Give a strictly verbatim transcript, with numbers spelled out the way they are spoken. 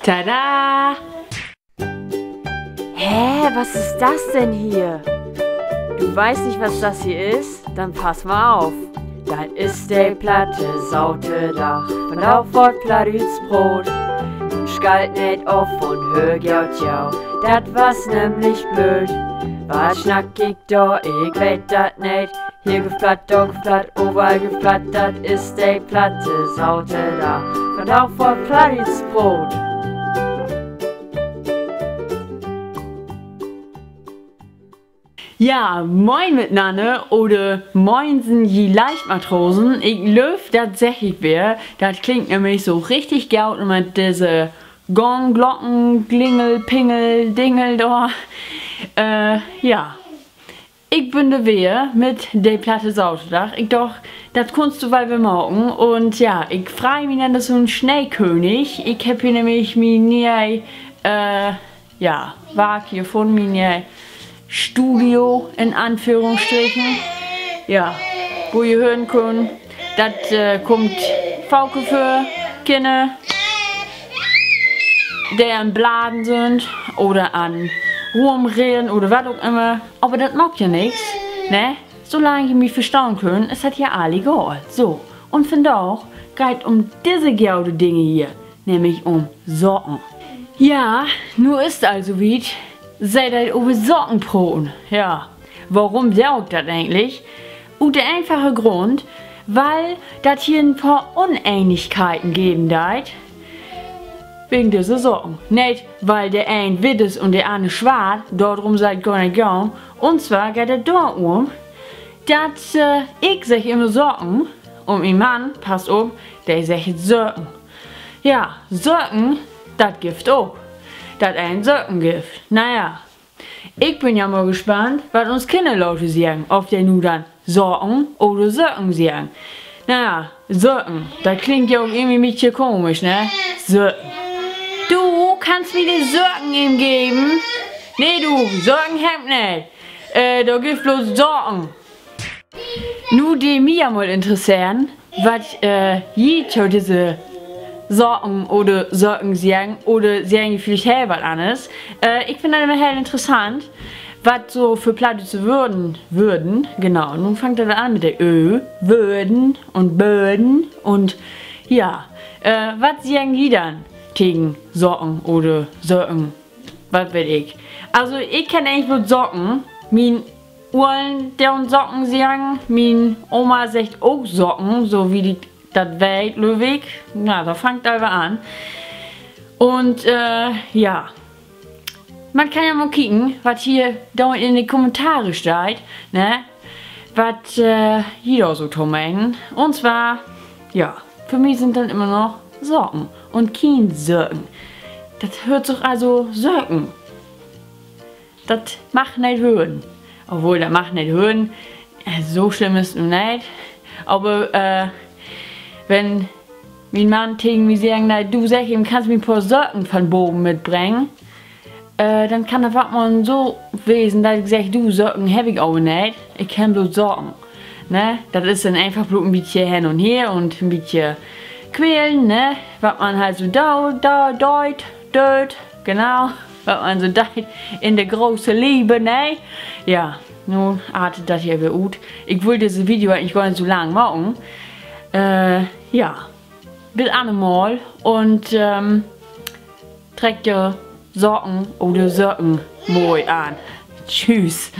Tada! Hä, was ist das denn hier? Du weißt nicht, was das hier ist? Dann pass mal auf. Dat is de platte Saterdag, vandaag word Plattdüütsch proot. Nu schalt neet of un höör gaut tau, dat was nämlich blööd. Wat snack ik dor, ik weet dat neet. Hier gifft Platt, dor gifft Platt, overall gifft Platt, dat is de platte Saterdag, vandaag word Plattdüütsch proot. Ja, moin mitnanner oder moinsen, ji Leichtmatrosen. Ik glööv, dat segg ik weer. Dat klingt nämlich so richtig gaut mit disse Gong, Glocken, Klingel, Pingel, Dingel dor. Äh, ja. Ik bün dor weer mit de platte Saterdag. Ik doch, dat kunnst du woll weer maken. Un ja, ik frei mi denn as so'n Sneekönig. Ik hebb hier nämlich mien ne'e, äh, ja, Wark hier vun mi, ne'e Studio in Anführungsstrichen. Ja, wo ji hören köönt, dat, äh, kummt faker vör, Kinner, de an Bladen sünd oder an Ruumreden oder wat ok ümmer. Aver dat maakt ja nix, ne? Solang ji mi verstahn köönt, is dat ja all egal. So, un vandaag geiht um disse gode Dinge hier, nämlich um Socken. Ja, nu is 't also wiet, se deit över Socken proten. Ja, worüm do ik dat egentlich? Ut de eenfache Grund, weil dat hier en poor Uneenigkeiten geven deit wegen disse Socken. Neet, weil de een witt is un de anner swart, dorum sall 't gor neet gahn. Un zwar geiht dat dorum, dat, äh, ik segg immer Socken un mien Mann, passt op, de seggt Söcken. Ja, Söcken, dat gifft ok, dat een Söcken gifft. Na ja, ik bün ja mal gespannt, wat uns Kinner later seggen, of de nu denn Socken oder Söcken seggen. Na ja, Söcken, dat klingt ja ok irgendwie en bietje komisch, ne? Söcken. Du, kannst mi de Söcken even geven? Nee, du, Söcken heff ik neet. Äh, dor gifft bloots Socken. Nu dee mi ja mal interesseren, wat, äh, ji to disse Socken oder Söcken seggen, oder seggen ji villicht heel wat anners. Äh, ik finn dat immer heel interessant, wat so för plattdüütsche Wöörden, Wöörden, genau, nu fangt dat an mit de Ö, Wöörden un Böden un, ja, äh, wat seggen ji denn tegen Socken oder Söcken? Wat weet ik. Also, ik kenn egentlich bloot Socken. Mien Ollen doon Socken seggen. Mien Oma seggt ok Socken, so wiet ik dat weet, glööv ik. Na, dor fangt dat al an. Un, äh, ja. Man kann ja mal kieken, wat hier dor in de Kommentare steiht, ne? Wat, äh, ji dor so to menen. Un zwar, ja, för mi sünd dat immer noch Socken un kien Söcken. Dat höört sik also Söcken. Dat mag neet hören. Obwohl, dat mag neet hören. Äh, so slimm is 't nu neet. Aver, äh, wenn mien Mann tegen mi seggen deit, du, segg even, kannst mi en poor Söcken van boven mitbrengen? Äh, denn kann dat wat mal so wesen, dat ik segg, du, Söcken heff ik aver neet. Ik kenn bloot Socken. Ne? Dat is denn eenfach bloot en bietje hen un her un en bietje quälen, ne? Wat man halt so do-, do-, deit, deit, genau. Wat man so deit in de grote Leev, ne? Ja, nu artet dat hier weer ut. Ik wull disse Video egentlich gor neet so lang maken. Äh, ja. Bit annermal un, ähm, treckt jo Socken oder Söcken moi an. Tschüss.